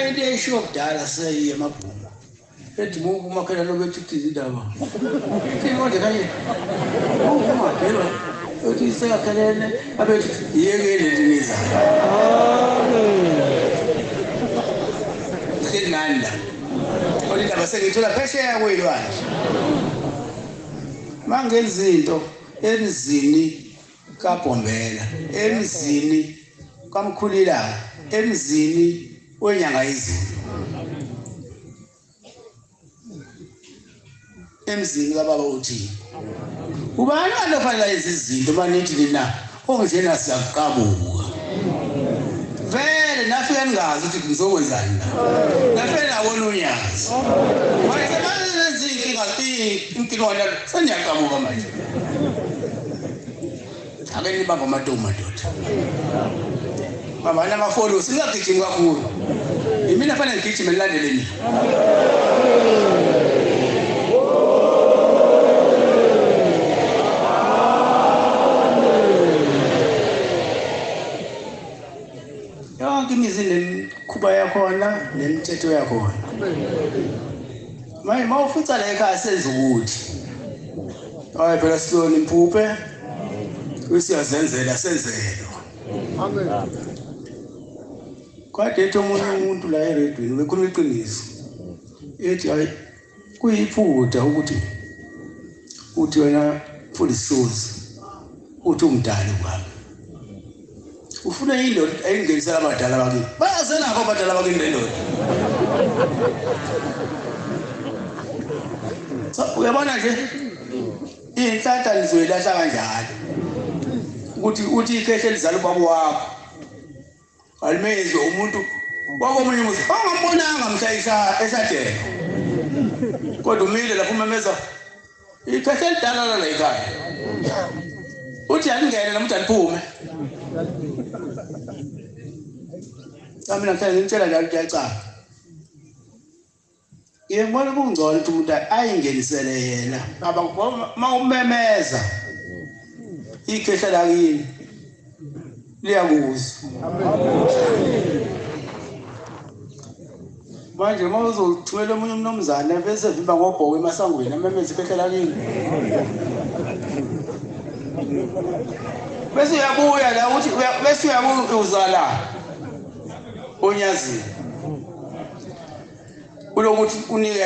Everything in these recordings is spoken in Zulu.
Into eyishiwo kudala seyiye emabhuma. Ethi umakhelwane bethi uthi indaba. Ithi konje kanye. Umakhelwane uthi seyakhelene abethi yekele leniza. Amen. Hleli nani la? Kodwa indaba sengiyithola phesheya kwelwandle. Mangenza into emzini kaBhombela, emzini kaMkhulilanga, emzini wenyanga yezulu, emzini kababa uthi ubani alofanele yenza izinto manithi nina onjena siyakuqabuka vele nafika ningazi ukuthi ngizokwenzani la, nafika nabona unyazi manje manenza inkinga inkinga seniyaqabuka manje. Ake nibambe amadoda madoda, bambani amafolosi, ningagijimi kakhulu. Yimina fanele ngigijime nilandele mina. Yonke imizi nemikhuba yakhona nemithetho yakhona. Manje mawufica la ekhaya senza ukuthi hayi phela silona imphuphe usiyazenzela senzelwa. Amen. Kade ethi omunye umuntu la eredweni bekhuluma iqiniso ethi hayi kuyiphutha ukuthi uthi wena mfundisi Shozi uthi umdala kwami ufuna indoda ayingenisela abadala bakini, bayazelapho abadala bakini le ndoda. So uyabona nje inhlanhla nizoyilahla kanjalo ukuthi uthi ikhehle lizala ubaba wakho alimezwe umuntu wakomunye umuzi ongambonanga mhla eshadela, kodwa umile lapho umemeza ikhehle elidala la ekhaya uthi alingene noma uthi aliphume. Cha mina ngihlale ngimtshela njalo ukuthi uyacala. Iye ngibona kungcono ukuthi umuntu ayingenisele yena uma umemeza ikhehla lakini liyakuzwa. Manje uma uzothumela omunye umnumzane bese vimba ngobhoko emasangweni amemeze ikhehla lakini bese uyabuya la uthi bese uyabuya uzala onyazini kulokuthi unike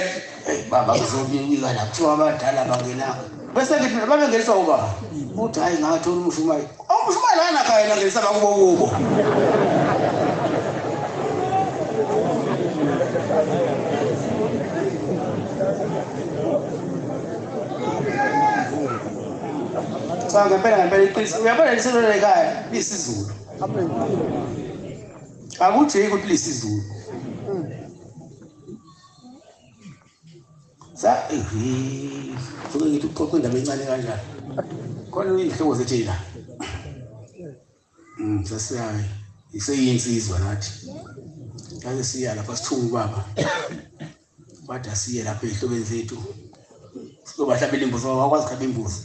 baba kuzobika la kuthiwa abadala bangenako bese ngithi babengeniswa ubaba uthi hayi ngathola umshumayeli umshumayeli lana yena ngenisa bakubo kubo. Cha ngempela ngempela iqiniso uyabona liselo ekhaya lisizulu. Akujiki ukuthi lisizulu. Sa futhi ngithi uxoxa indaba encane kanjani khona iy'hlobo zethu la sasiyaye iseyinsizwa nathi yaze siya lapha sithunga ubaba bathi asiye lapha ey'hlobeni zethu sizobahlabela imbuzi wakwazi kuhlaba imbuzi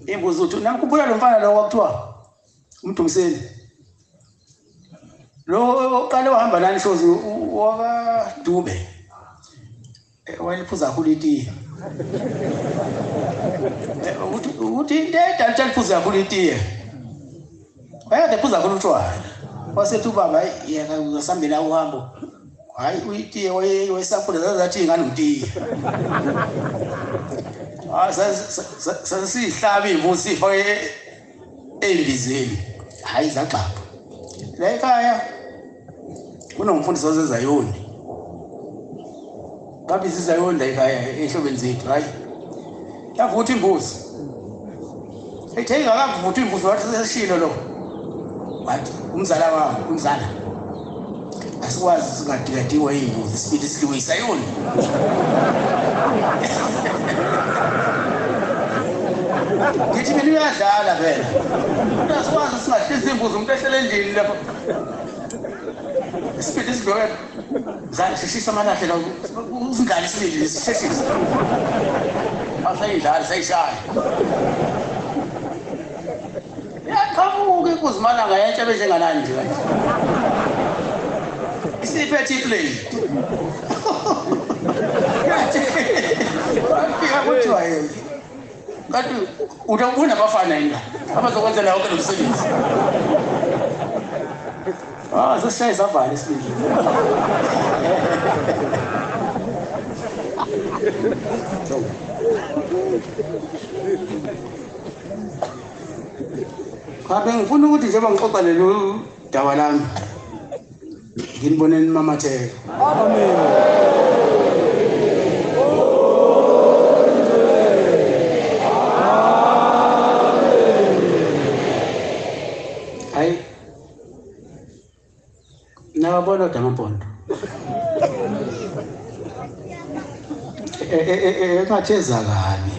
imbuzi uthi namkhumbula lo mfana lo kwakuthiwa umdumiseni lo oqale wahamba nani shozi wakaDube wayeliphuza kakhulu itiye ukuthi into edala aliphuza kakhulu itiye wayekade ephuza kakhulu utshwala wasethi ubaba yena uzasambela uhambo hayi uyitiye wayesakhula zazathi ingane utiye sasiyihlaba iy'mbuzi siyifake ey'mbizeni hhayi zagxabha la ekhaya kunomfundisi wasezayoni babiza izayoni la ekhaya ey'hlobeni zethu hhayi yavutha imbuzi ethe ingakavuthwa imbuzi wathi sesishilo lo wathi umzala wami umzala asikwazi singadikadiwa iy'mbuzi sibili sidliwe isayoni. Ngithi mina uyadlala phela umuntu asikwazi singadlisa imbuzi umuntu ehlele endlini lapho isibili sidliwe mzala sheshisa amalahle la uzingane isibili sisheshise asayidlala sayishaya yaqhamuka inkuzimalanga yentsha benjenganani nje kanje. Iphethe iplane. Wafika kuthiwa yena. Kanti utabona abafana yini abazokwenzela wonke lo msebenzi. Ah, sesishaye savala isibili. Cha, bengifuna ukuthi njengoba ngixoxa lolu daba lami nginibone nimamatheka. Amen. Hayi, nawabona odamampondo engathi eza kabi.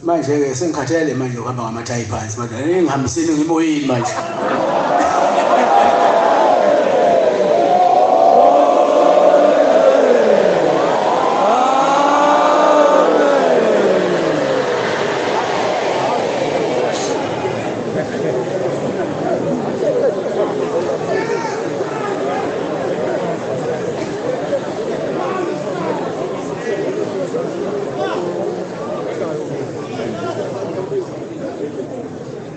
Manje-ke sengikhathele manje ukuhamba ngamathayi phansi manje ngihambisile ngimoyini manje.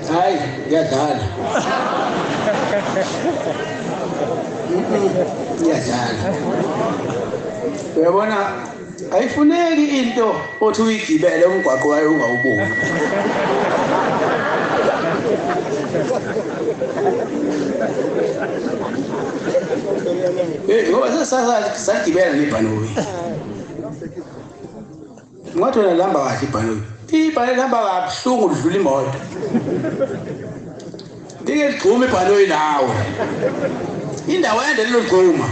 Hayi, ngiyadlala. Ngiyadlala. Uyabona ayifuneki into othi uyigibele umgwaqo wayo ungawuboni. Ngoba sasagibela nebhanoyi. Ngathi wena lihamba kahle ibhanoyi. Ibhanoyi lihamba kabuhlungu lidlula imoto. Ngike ligxume ibhanoyi nawe. Indawo ende lilogxuma.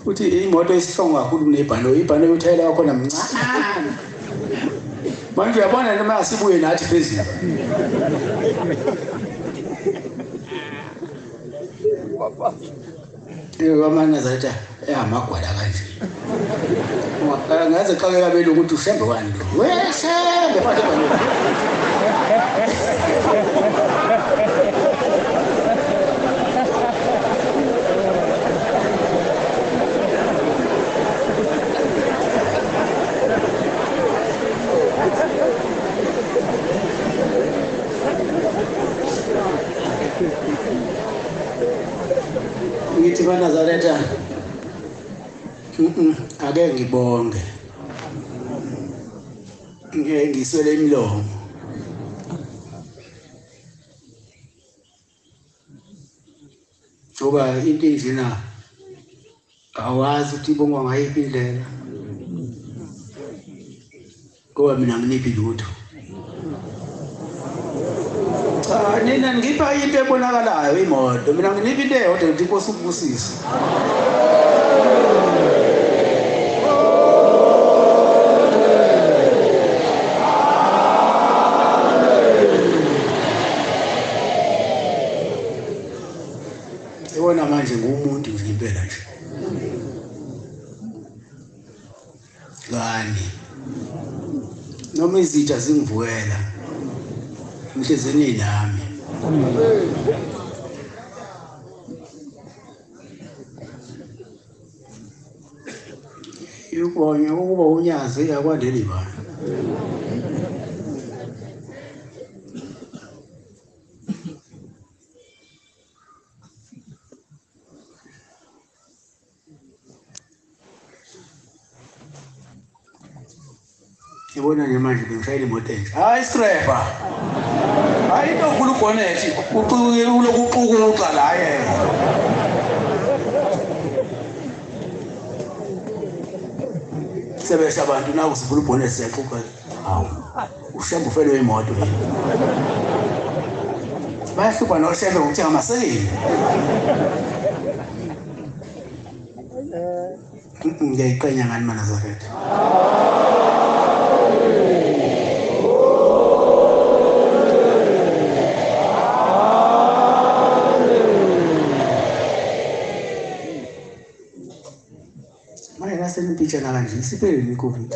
Futhi imoto isihlongo kakhulu kunebhanoyi. Ibhanoyi uthayela wakhona mncane. Manje uyabona noma asibuye nathi phezulu. AmaNazaretha amagwala kanje. Ngaze xakeka belungu ukuthi ushembe wani lo. Weshembe manje bani. Ngithi maNazaretha ake ngibonge. Ngeke ngiswele imilomo. Ngoba into enjena awazi ukuthi ibongwa ngayiphi indlela. Ngoba mina nginiphi lutho. Cha, nina ngipha into ebonakalayo imoto. Mina nginiphi into eyodwa ukuthi inkosi ukubusise. Yibona manje ngumuntu nje impela nje. Kani noma izitsha zingivukela ngihlezi nami. Ukubonya ukuba unyazi akwandeli bani. Ngibona nje manje bengishayela imoto entsha. Hayi strepha. Hayi into enkulu ubhonethi ulokuxukuxa la yena. Sebesha abantu naku sivula ubhonethi siyaxuxa. Hawu. Ushembe ufelwe imoto yini. Bayahlupha noshembe ngokuthenga amasekeni. Ngiyayiqenya ngani maNazaretha. Sipitshana kanje siphelele iCovid.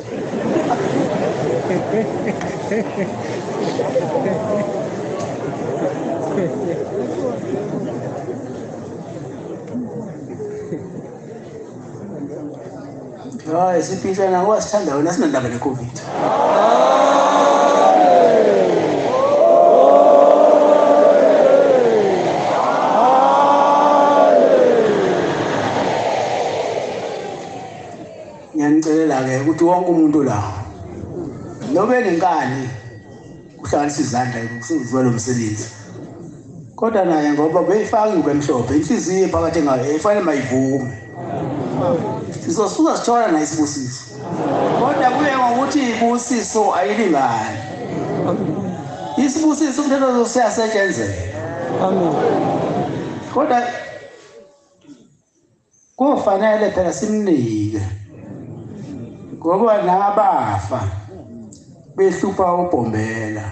Hayi sipitshana ngoba sithanda wena sinandaba neCovid. Ngiyanicela-ke ukuthi wonke umuntu la nobe nenkani kuhlanganisa izandla kusenziwa lo msebenzi. Kodwa naye ngoba beyifaka ingubo emhlophe inhliziyo phakathi ngayo efanele mayivume. Sizosuka sithola naye isibusiso. Kodwa kuye ngokuthi ibusiso ayilingani. Isibusiso umthetho siyasetshenzela. Amen. Kodwa kufanele phela simnike. Ngoba nabafa behlupha ubhombela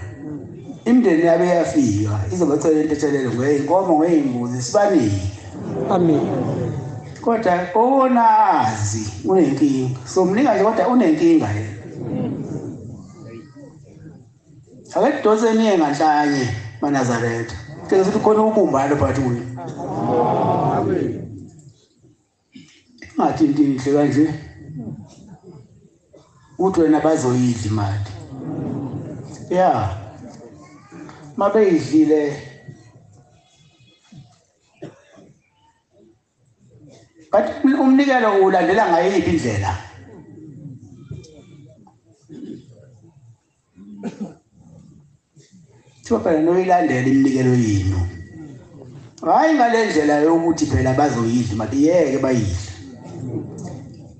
imindeni yabo iyafika izobacela intethelelo ngeyinkomo ngeyimbuzi sibanike. Amen. Kodwa onazi unenkinga somnika nje kodwa unenkinga yena. Ake dose niye nganhlanye maNazaretha tshela ukuthi khona ubumbano phakathi kwenu. Amen. Ngathi into inhle kanje uthi wena bazoyidla imali. Ya mabeyidlile but umnikelo ulandela ngayiphi indlela? Thiwa phela noyilandela iminikelo yenu. Hayi ngale ndlela yokuthi phela bazoyidla imali, yeke bayidla.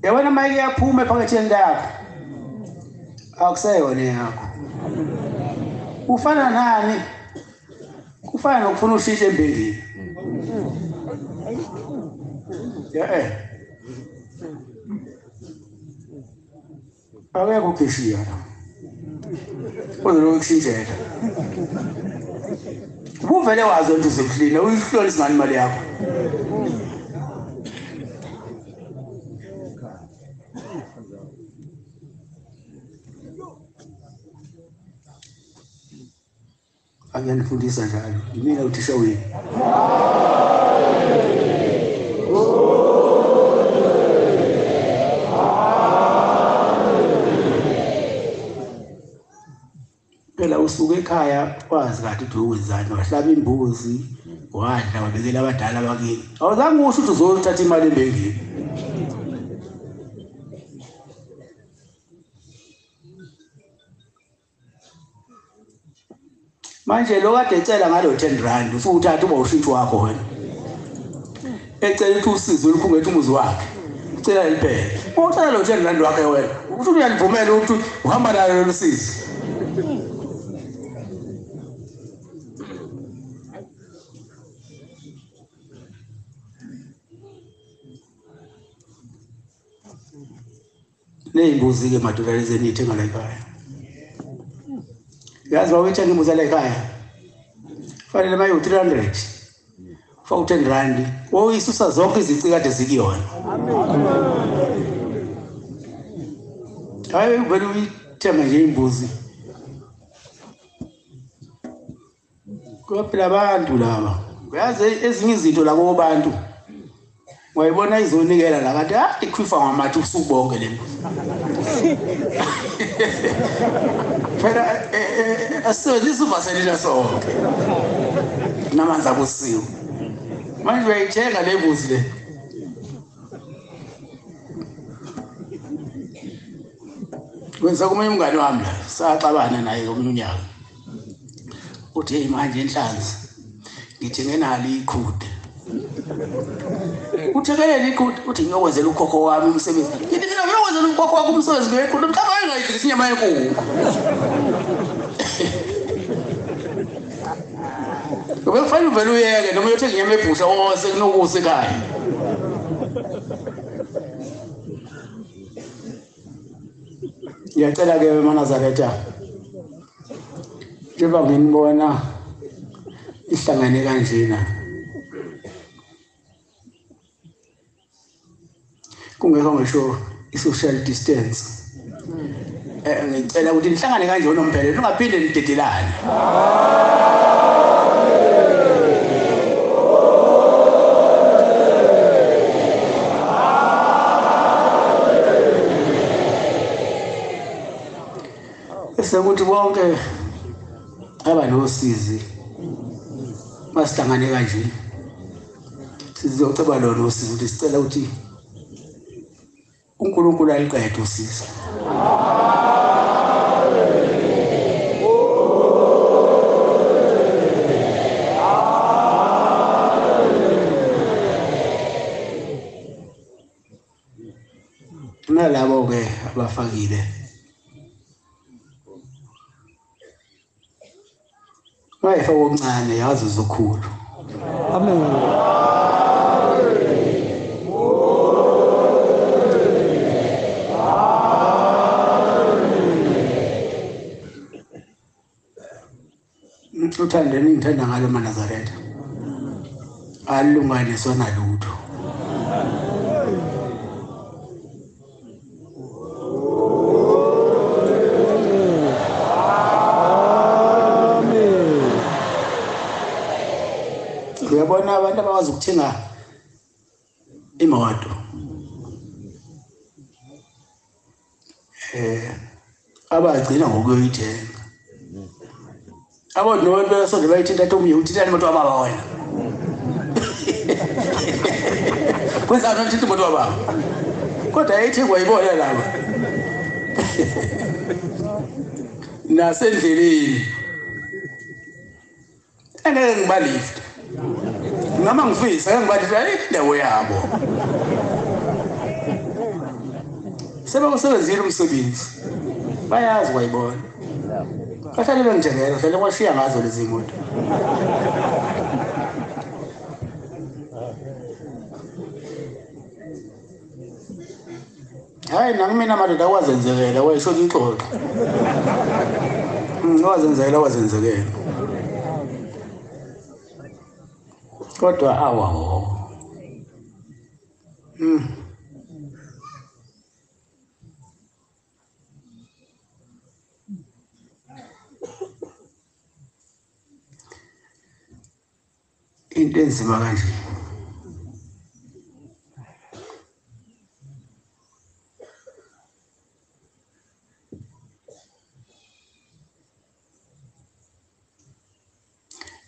Yabona mayike yaphuma ephaketheni lakho akuseyona yakho. Ufana nani? Kufana nokufuna ushintshe embengeni. Akekho ukhishiya la uzokushintshela. Ubuvele wazi ukuthi uzokuhlina uyihlolisa ngani imali yakho. Angiyanifundisa njalo yimina uthisha wenu. Phela usuke ekhaya wazi kahle ukuthi uwenzani, wahlaba imbuzi wadla wabekela abadala bakini. Awuzange usho ukuthi uzothatha imali embengeni. Manje lo kade ecela ngalo 10 rand usuthatha uba ushintsho wakho wena. Ecela ukuthi usizo olukhungethe umuzi wakhe. Ucela liphele. Ucela lo 10 rand wakhe wena. Uthi uyalivumela ukuthi uhamba nalo lolu sizo. Neyimbuzi ke madoda lezi eniyithenga la ekhaya. Yazi bawethenga imbuzi la ekhaya. Fanele maye u300. Ufaka u10 rand. Woyisusa zonke izici kade zikuyona. Hayi uvele uyithenga nje imbuzi. Kuphela abantu laba. Uyazi ezinye izinto la kubantu. Wayibona izonikela la kanti ikhwifa ngamathe usuku bonke le mbuzi. Phela asisebenzisa uvaselina sonke. Namanzi abusiwe. Manje uyayithenga le mbuzi le. Kwenza komunye umngane wami la, saxabana naye komunye unyaka. Uthi hey manje inhlanzi ngithenge nalo iqhude. Uthekelele iqhude uthi ngiyokwenzela ukhokho wami umsebenzi. Ngithi mina ngiyokwenzela ukhokho wakho umsebenzi ngeqhude mhlawumbe ayingayidlisi inyama yenkukhu. Ngoba kufanele uvele uyeke noma uyothenga inyama ebhusha ose kunokusa ekhaya. Ngiyacela ke maNazaretha njengoba nginibona ihlangane kanjena kungekho ngisho I-social distance. Ngicela ukuthi nihlangane kanje unomphelo ningaphinde nidedelane. Bese kuthi bonke abanosizi masihlangane kanje sizoceba lona usizi ukuthi sicela ukuthi uNkulunkulu aliqede usizo. Nalabo ke abafakile wayefaka okuncane yazi uzokhulu. Amen. Uthando engithanda ngalo maNazaretha alunganiswa nalutho. Uyabona abantu abakwazi ukuthenga imoto abagcina ngokuyithenga. Abantu nobantu bayasonde bayithinta athi omunye uthintani imoto wababa wena. Kwenzani uthinta imoto wababa? Kodwa ayithengwa yibona laba. Nasendleleni angeke ngibalift. Noma ngifisa ngeke ngibalift indawo yabo. Sebewusebenzile umsebenzi. Bayazi kwayibona. Bahlale bengijengela, hlale kwashiya ngazo lezi moto. Hayi nangimina madoda kwazenzekela wayesho ixoxo. Wazenzekela kwazenzekela. Kodwa awa. Into enzima kanje.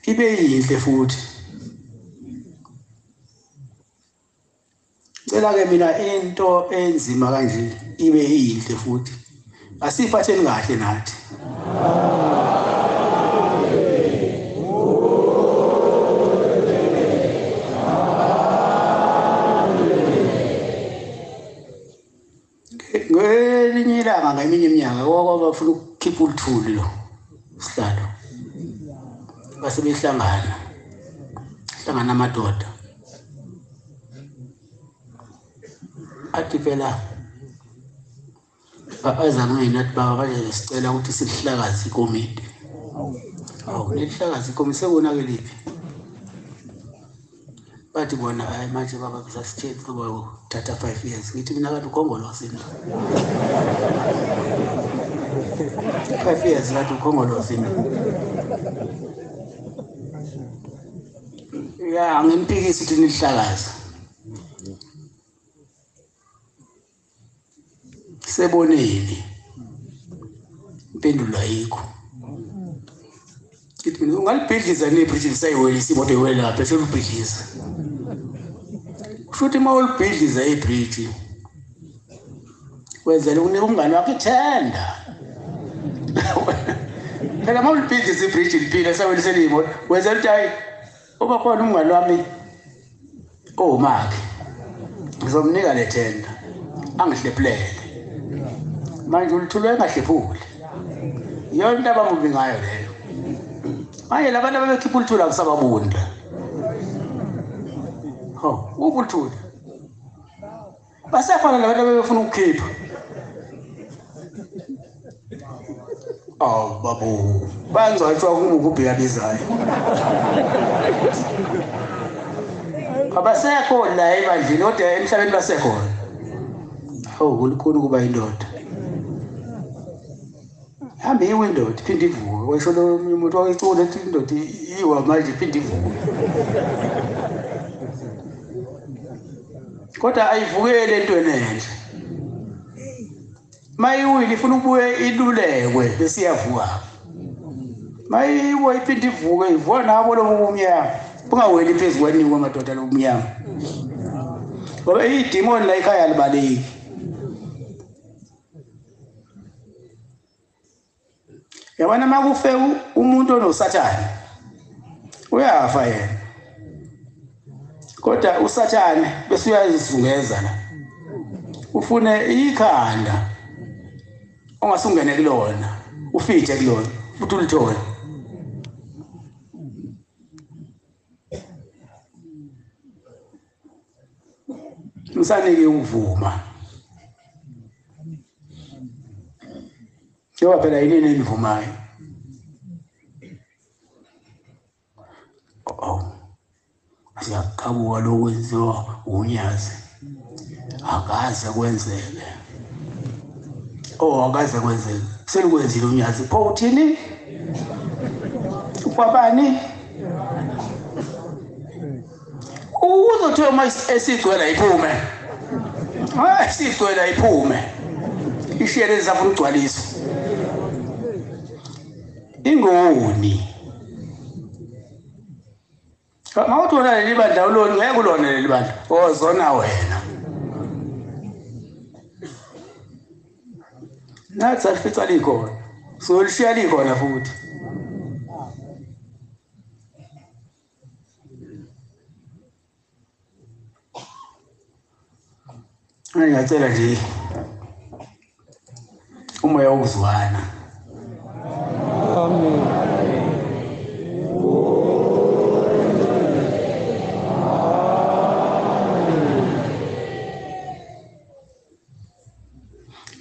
Ibe yinhle futhi. Cela ke mina into enzima kanje ibe yinhle futhi. Asiphatheni kahle nathi. Ngelinye ilanga ngeminye iminyaka kwabafuna ukukhipha uluthuli lo sihlalo. Base behlangana. Hlangana amadoda. Athi phela aza ngina athi baba manje sicela ukuthi sihlakaze ikomiti. Awu lihlakaze ikomiti sekunakeliphi? Bathi bona hayi manje baba kusasitshela kuba uthatha 5 years. Ngithi mina kanti ukhongolose mina. 5 years kanti ukhongolose mina. Ya ngimphikisa ukuthi nihlakaze. Seboneni. Impendulo ayikho. Ngithi mina ungalibhidliza nebridge lisayiwelisa imoto iwela lapha selubhidliza. Kusho ukuthi uma ulibhidliza ibridge wenzela ukunika umngane wakho ithenda. Phela uma ulibhidliza ibridge liphila sawelisela imoto wenzela ukuthi hayi uba khona umngane wami owumakhe ngizomnika le thenda angihlephulele. Manje ulithulwe engahlephuli. Iyona into abamubi ngayo leyo. Manje labantu ababekhipha uluthuli akusababunda. Ho, ukuthula. Basekhona labantu abebefuna ukukhipha. Oh babu, bangcwatshwa kumukubheka bizayo. Abasekho la ebandleni kodwa emhlabeni basekhona. Awu kulikhona ukuba indoda. Hambe iwe indoda iphinde ivuke. Wayisho lo umuntu wayecula ethi indoda iwa manje iphinde ivuke. Kodwa ayivukele entweni enhle. Mayiwile ifuna ukubuye ilulekwe bese iyavuka. Mayiwa iphinde ivuke ivuka nabo lobo bumnyama. Bungaweli phezu kwanikwa amadoda lobumnyama. Ngoba idemon la ekhaya libaleki. Yabona makufe umuntu onosathane uyafa yena. Kodwa usathane bese uyazizungeza la. Ufune ikhanda ongasungene kulona, ufithe kulona, futhi ulithole. Msanike ukuvuma. Njengoba phela yini enivumayo. Oh. Siyaqhabuka lokwenziwa unyazi. Akaze kwenzeke. Oh, akaze kwenzeke. Selikwenzile unyazi. Pho uthini? Kwabani? Uzothiwa uma esigcwele iphume. Hayi sigcwele iphume. Ishiye lezi zafuna ukugcwaliswa. Ingoni. Mawuthi wona leli bandla ulona ngeke ulona leli bandla. Ozona wena. Nathi salifica likhona. Solishiya likhona futhi. Ngiyacela nje umoya wokuzwana. Amen.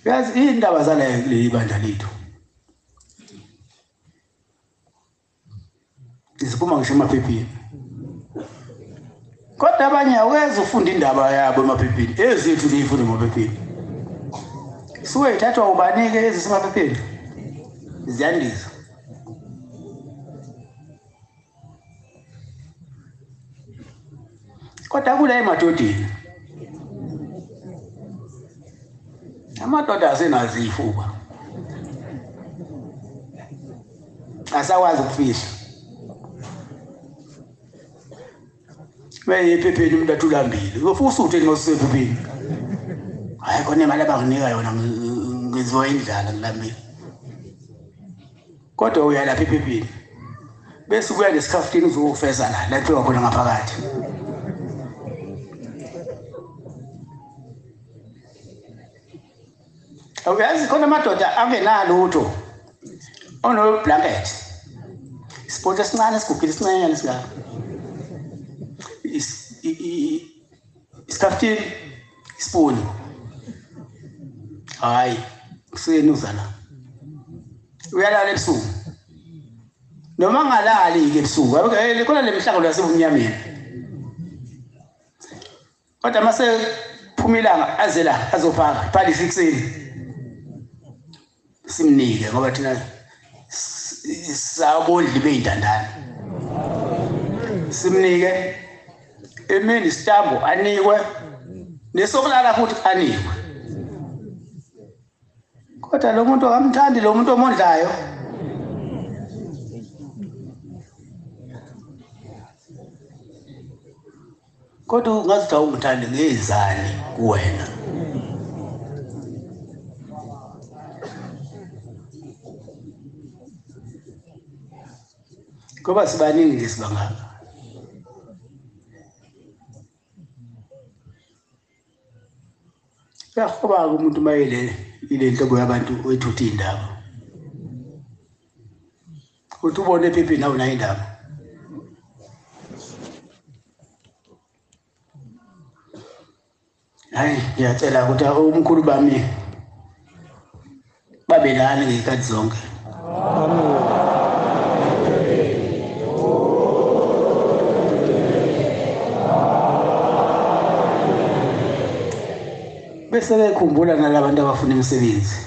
Yazi indaba zale kuleli bandla lethu isiphuma ngisho emaphepheni. Kodwa abanye awukeze ufunda indaba yabo emaphepheni, ezethu liyifunda emaphepheni. Suke ithathwa ubanike ezisemaphepheni ziyandisa. Kodwa kula emadodeni amadoda asenazo izifuba, asakwazi ukufihla. Beyephepheni umuntu athi ulambile, uzofusa usuthe ngosephepheni. Hayi khona imali abanginika yona ngiziwa indlala ngilambile. Kodwa uya lapha ephepheni bese ubuya nesikhafutini uzofeza la la kuthiwa khona ngaphakathi. Uyazi khona amadoda angenalutho ono blanket, isipoto esincane esigugile esincane singaka, isikhafutini, isipuni. Hayi kuseni uzala uyalala ebusuku noma angalali-ke ebusuku khona le mihlangano yasebumnyameni. Kodwa mase phuma ilanga aze la azophaka phalise ekuseni simnike, ngoba thina sabondli beyintandane. Simnike emini isitambo anikwe nesokulala futhi anikwe. Kodwa lo muntu akamthandi lo muntu omondlayo. Kodwa ungathi awungithandi ngezani kuwena. Ngoba sibaningi nje sibangaka. Uyahoba umuntu mayele ile nhlobo yabantu wethutha indaba. Uthi ubone ephepheni awunayo indaba. Hayi ngiyacela ukuthi umkhulu bami babe lana ngezikhathi zonke. Amen. Bese bekhumbula nalabantu abafuna imisebenzi.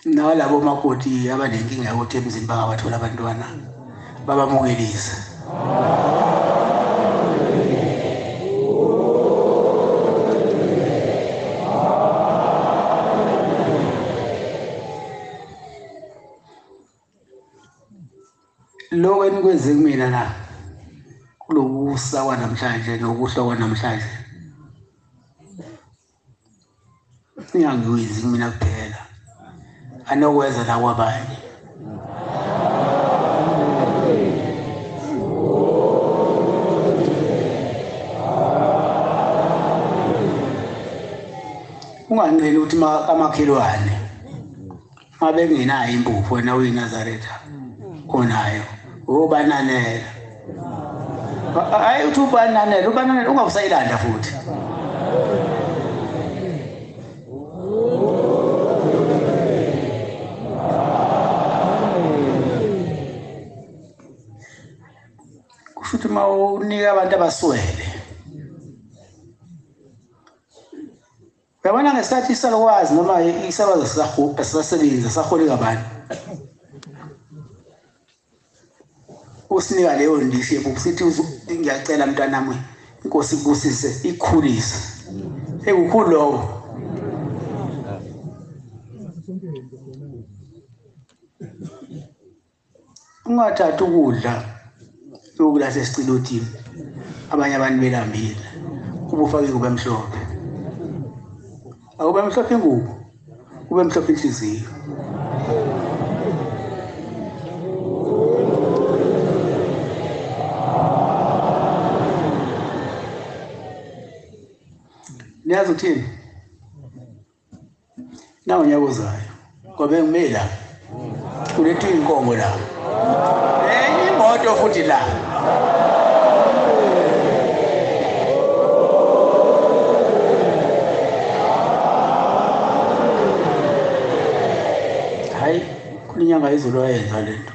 Nalabo makoti abanenkinga yokuthi emzini bangabathola abantwana babamukelise. Lokho enikwenze kumina la kulokusa kwanamhlanje nokuhlwa kwanamhlanje ningangiwenzi kumina kuphela, anokwenza nakwabanye. Unganqeni ukuthi amakhelwane mabengenayo impuphu wena uyiNazaretha onayo ubananela. Hayi uthi ubananela, ubananela ungabusayilanda futhi. Kusho ukuthi uma unika abantu abaswele, uyabona ngesikhathi isalukwazi noma isalukwazi sisasebenza saholeka abantu, usinika leyo ndishi yempuphu sithi ngiyacela mntanami inkosi ikubusise ikukhulise. Ekukhulu lokho. Ungathathi ukudla uyokulahla esicilotini abanye abantu belambile, kube ufake ingubo emhlophe. Akube mhlophe ingubo, kube mhlophe inhliziyo. Niyazi ukuthini? Nawu unyaka ozayo ngoba ngime la kuletha iy'nkomo la, enye imoto futhi la. Hayi, kulinyanga izulu wayenza lento.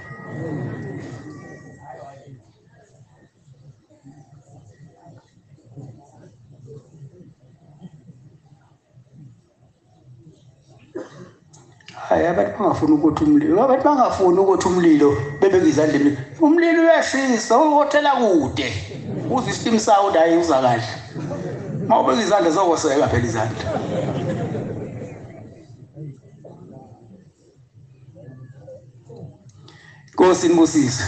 Hayi, abantu bangafuni ukuthi umlilo, abantu bangafuni ukuthi umlilo bebeke izandla emlilo. Umlilo uyashisa, uwothela kude. Uzwe i-steam sound, hayi uza kahle. Uma ubeka izandla zokoseka phela izandla. Nkosi nibusise.